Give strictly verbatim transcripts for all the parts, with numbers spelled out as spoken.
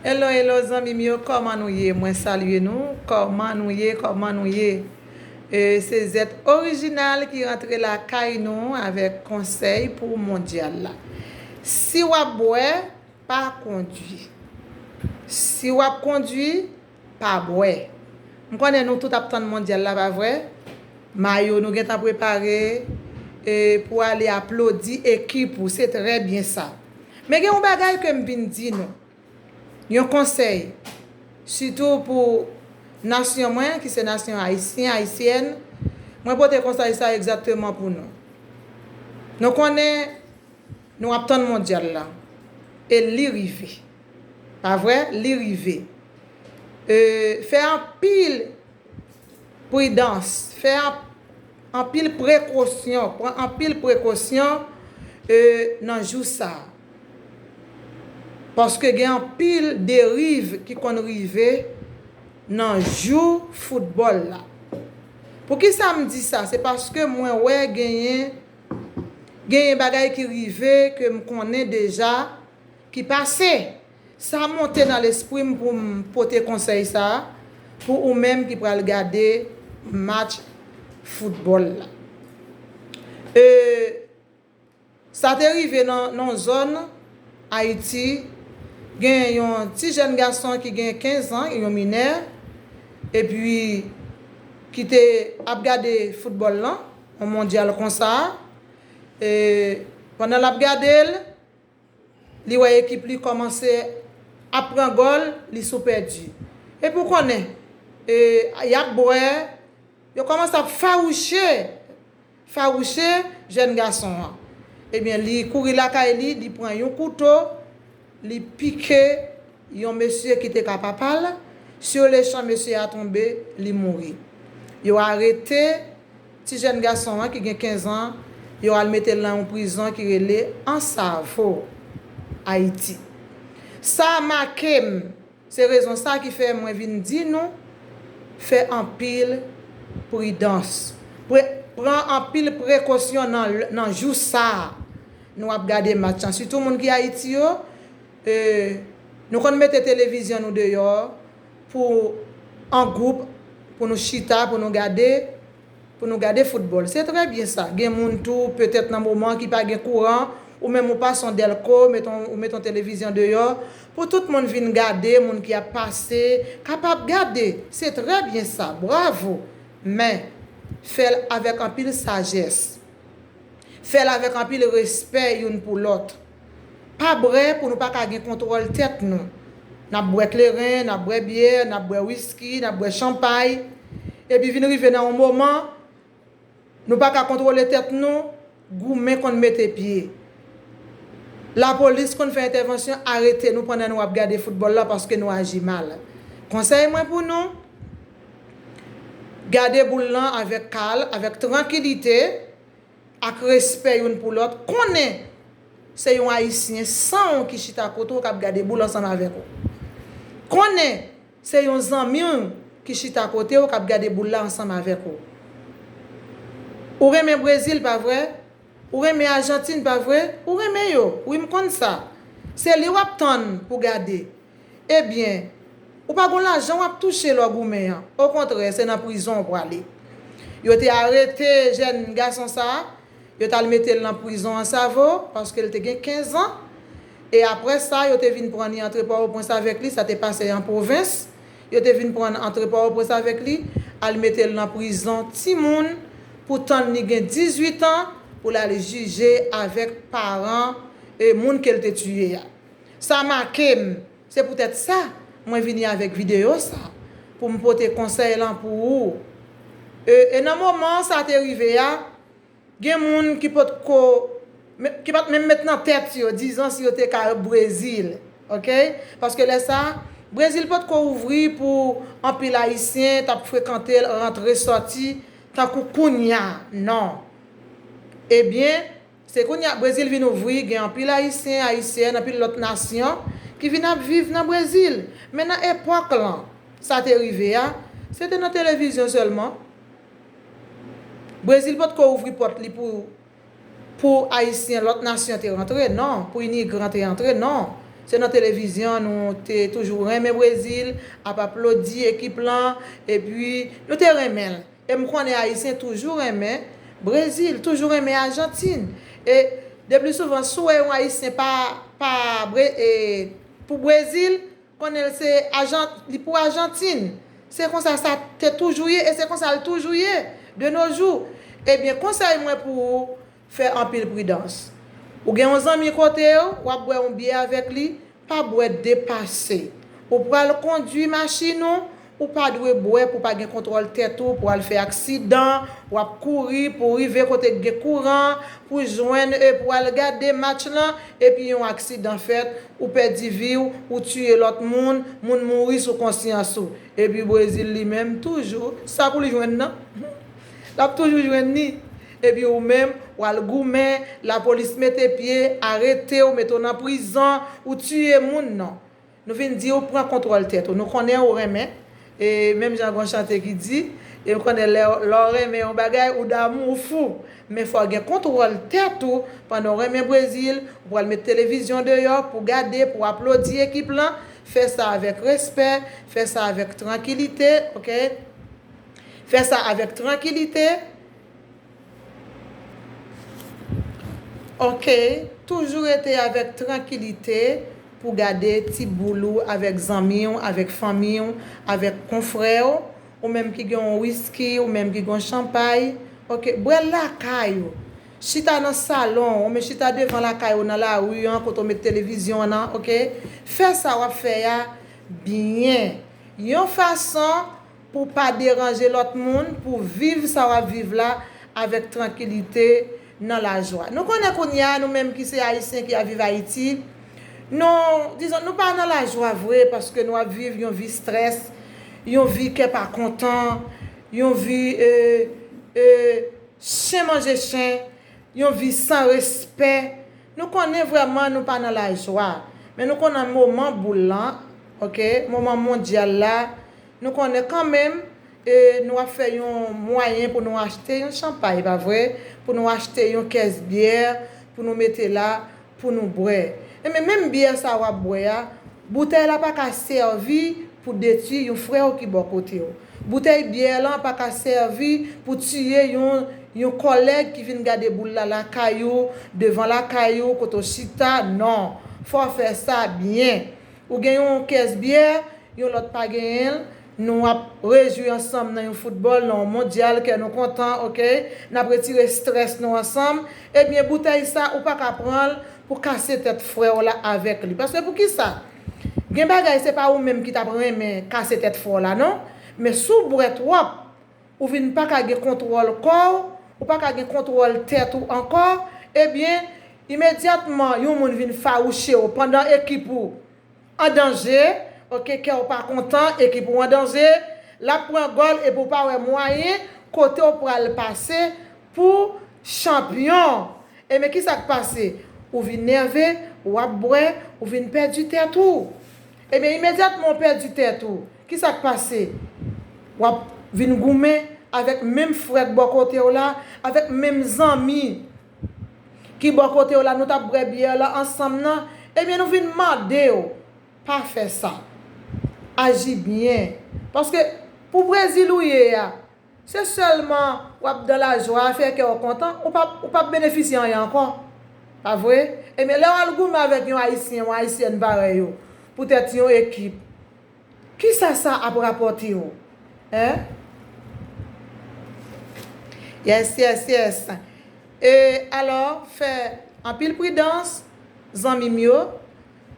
Hello, hello, zanmi m yo, kòman nou ye? Mwen salye nou. Kòman nou ye? Kòman nou ye? E, se Zèt Orijinal ki rantre lakay nou avèk konsèy pou mondyal la. Si w ap bwè, pa kondwi. Si w ap kondwi, pa bwè. M konnen nou tout ap tann mondyal la, pa vre? Mayo nou gentan prepare, e, pou ale aplodi ekip ou. Se trè byen sa. Men gen yon bagay ke m vin di nou. Yon konsèy, sitou pou nasyon mwen, ki se nasyon ayisyen, ayisyèn, mwen pote konsèy sa egzakteman pou nou. Nou konnen nou ap tann mondyal la, e li rive. Pa vre? Li rive. E, fè anpil pridans, fè an- anpil prekosyon, pran anpil prekosyon, e, nan jou sa a. Paske gen anpil deriv ki konn rive nan jou foutbòl la. Poukisa m di sa? Se paske mwen wè genyen, genyen bagay ki rive ke m konnen deja, ki pase. Sa monte nan lespri m pou m pote konsèy sa a pou ou menm ki pral gade match foutbòl la. E, sa te rive nan, nan zòn Ayiti, gen yon ti jèn gason ki gen kenz an, yon minè, epi ki te ap gade foutbòl lan, yon mondyal konsa. E, pandan l ap gade l, li wè ekip li kòmanse ap pran gòl, li sou pèdi. Epi w konnen, e, y ap bwè, yo kòmanse ap fawouche, fawouche jèn gason an. Ebyen, li kouri lakay li, li pran yon kouto, li pike yon mesye ki te ka papa l. Sur le champ, mesye a tonbe, li mouri. Yo arete ti jèn gason an ki gen kenz an, yo al mete l nan yon prizon ki rele Ansavo, Ayiti. Sa make m, se rezon sa ki fè mwen vin di nou, fè anpil pridans. Pre- pran anpil prekosyon nan, nan jou sa a. Nou ap gade match lan. Sitou moun ki Ayiti yo, e, nou konn mete televizyon nou deyò pou an gwoup, pou nou chita, pou nou gade, pou nou gade foutbòl. Se trè byen sa. Gen moun tou, petèt nan moman ki pa gen kouran, ou menm ou pase yon dèlko, met yon, ou met yon televizyon deyò, pou tout moun vin gade, moun ki ap pase, kapab gade. Se trè byen sa. Bravo. Men, fè l avèk anpil sajès. Fè l avèk anpil respè youn pou lòt. Pa bwè pou nou pa ka gen kontwòl tèt nou. N ap bwè kleren, n ap bwè byè, n ap bwè wiski, n ap bwè chanpay. Epi vin rive nan yon moman, nou pa ka kontwole tèt nou, goumen konn mete pye. Lapolis konn fè entèvansyon, arete nou pandan nou ap gade foutbòl la paske nou aji mal. Konsèy mwen pou nou, gade boul lan avèk kalm, avèk trankilite, ak respè youn pou lòt. Konnen se yon Ayisyen san w ki chita kote w k ap gade boul ansanm avèk ou. Konnen se yon zanmi w ki chita kote w k ap gade boul la ansanm avèk ou. Ou renmen Brezil, pa vre? Ou renmen Ajantin, pa vre? Ou renmen yo. Wi, m konn sa. Se li w ap tann pou gade. Ebyen, ou pa gon lajan w ap touche lè w goumen an. Okontrè, se nan prizon w prale. Yo te arete jèn gason sa a, yo t al mete l nan prizon Ansavo, paske l te gen kenz an. E apre sa, yo te vin pran li antre Pòtoprens avèk li, sa te pase an pwovens. Yo te vin pran antre Pòtoprens avèk li, al mete l nan prizon timoun, pou tann li gen dizuit an, pou l al jije avèk paran, e, moun ke l te tiye a. Sa make m. Se poutèt sa, mwen vini avèk videyo sa, pou m pote konsèy lan pou ou. E, e nan moman sa te rive a, gen moun ki potko, ki pa t menm met nan tèt yo, dizon si yo te ka Brezil, oke? Paske lè sa, Brezil potko ouvri pou anpil Ayisyen t ap frekante l, rantre, sòti, tankou kounya, non. Ebyen, se kounya Brezil vin ouvri, gen anpil Ayisyen, Ayisyèn, anpil lòt nasyon ki vin ap viv nan Brezil. Men nan epòk lan, sa te rive a, se te nan televizyon sèlman. Brezil potko ouvri pòt li pou, pou Ayisyen lòt nasyon te rantre, non, pou imigran te rantre, non. Se nan televizyon nou te toujou renmen Brezil, ap aplodi ekip lan, epi nou te renmen l. E m konnen Ayisyen toujou renmen Brezil, toujou renmen Ajantin. E de pli souvan, si w wè yon Ayisyen pa, pa Bre- e, pou Brezil, konnen l se Ajan- li pou Ajantin. Se konsa sa te toujou ye e se konsa l toujou ye de nos jours. Ebyen, konsèy mwen pou ou, fè anpil pridans. Ou gen yon zanmi kote w, w ap bwè yon byè avèk li, pa bwè depase. Ou pral kondui machin ou, ou pa dwe bwè pou w pa gen kontwòl tèt ou, pou w al fè aksidan, w ap kouri pou w rive kote k gen kouran, pou w jwenn, e pou w al gade match lan, epi yon aksidan fèt, ou pèdi vi w, ou tiye lòt moun, moun mouri sou konsyans ou. Epi Brezil li menm toujou, sa pou li jwenn nan? L ap toujou jwenn li. Epi ou menm, w al goumen, lapolis mete pye, arete w, mete w nan prizon, ou tiye moun, non. Nou vin di w pran kontwòl tèt ou. Nou konnen ou renmen. E menm jan gon chante ki di, e nou konnen lè, lè w renmen yon bagay, ou damou, ou fou. Men fò w gen kontwòl tèt ou pandan w renmen Brezil, ou pral met televizyon deyò pou w gade, pou w aplodi ekip lan. Fè sa avèk respè, fè sa avèk trankilite, oke? Fè sa avèk trankilite. Oke, toujou rete avèk trankilite pou gade ti boul ou avèk zanmi w, avèk fanmi w, avèk konfrè w, ou menm ki gen yon wiski, ou menm ki gen yon chanpay. Oke, bwè l lakay ou. Chita nan salon, oubyen chita devan lakay ou nan lari an, kote w met televizyon an nan, oke? Fè sa w ap fè a byen. Yon fason pou w pa deranje lòt moun, pou w viv sa w ap viv la avèk trankilite, nan lajwa. Nou konnen kounye a, nou menm ki se Ayisyen ki ap viv Ayiti, nou, dizon, nou pa nan lajwa vre, paske nou ap viv yon vi strès, yon vi kè pa kontan, yon vi, e, e, chen manje chen, yon vi san respè. Nou konnen vrèman nou pa nan lajwa. Men nou konnen moman boul lan, oke, moman mondyal la, nou konnen kanmenm, e, nou ap fè yon mwayen pou nou achte yon chanpay, pa vre? Pou nou achte yon kès byè, pou nou mete la, pou nou bwè. Enben, menm byè sa w ap bwè a, boutèy la pa ka sèvi pou detwi yon frè w ki bò kote w. Boutèy byè lan pa ka sèvi pou tiye yon, yon kòlèg ki vin gade boul la lakay ou, devan lakay ou, kote w chita, non. Fò w fè sa byen. Ou gen yon kès byè, yon lòt pa genyen l, nou ap rejwi ansanm nan yon foutbòl, nan yon mondyal, kè nou kontan, oke? N ap retire strès nou ansanm. Ebyen, boutèy sa, ou pa ka pran l pou kase tèt frè w la avèk li. Paske poukisa? Gen bagay, se pa ou menm ki t ap renmen kase tèt frè w la, non. Men si w bwè twòp, ou vin pa ka gen kontwòl kò w, ou pa ka gen kontwòl tèt ou ankò, ebyen, imedyatman, yon moun vin fawouche w pandan ekip ou an danje, oke, kè w pa kontan, ekip ou an danje, l ap pran gòl epi w pa wè mwayen kote w pral pase pou chanpyon. Ebyen, kisa k pase? Ou vin nève, w ap bwè, ou vin pèdi tèt ou. Ebyen, imedyatman w pèdi tèt ou, kisa k pase? W ap vin goumen avèk menm frè k bò kote w la, avèk menm zanmi ki bò kote w la, nou t ap bwè byè la ansanm nan, ebyen, nou vin mande w, pa fè sa. Aji byen. Paske pou Brezil ou ye a, se sèlman w ap dan lajwa, fè kè w kontan, ou p ap, ou p ap benefisye anyen ankò. Pa vre? Ebyen, lè w al goumen avèk yon Ayisyen, yon Ayisyèn parèy ou, poutèt yon ekip, kisa sa ap rapòte w? Hein? Yes, yes, yes. E alò, fè anpil pridans, zanmi m yo,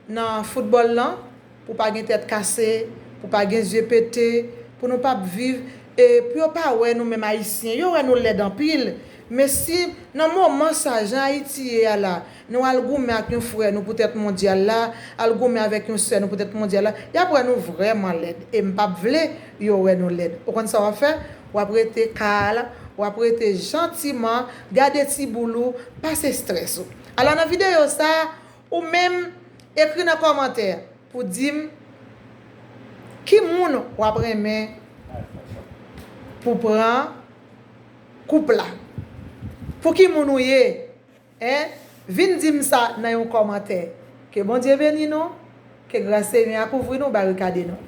nan foutbòl lan, pou pa gen tèt kase, pou pa gen zye pete, pou nou p ap viv, e pou yo pa wè nou menm Ayisyen, yo wè nou lèd anpil. Men si nan moman sa, jan Ayiti ye a la, nou al goumen ak yon frè nou poutèt mondyal la, al goumen avèk yon sè nou poutèt mondyal la, y ap wè nou vrèman lèd. E m p ap vle yo wè nou lèd. Ou konn sa w ap fè? W ap rete kal, w ap rete jantiman, gade ti boul ou, pase estrès ou. Alò, nan videyo sa, ou menm, ekri nan kòmantè pou di m ki moun w ap renmen pou pran koup la. Pou ki moun ou ye? Hein? Vin di m sa nan yon kòmantè. Ke Bondye beni nou. Ke gras Senyè a kouvri nou, barikade nou.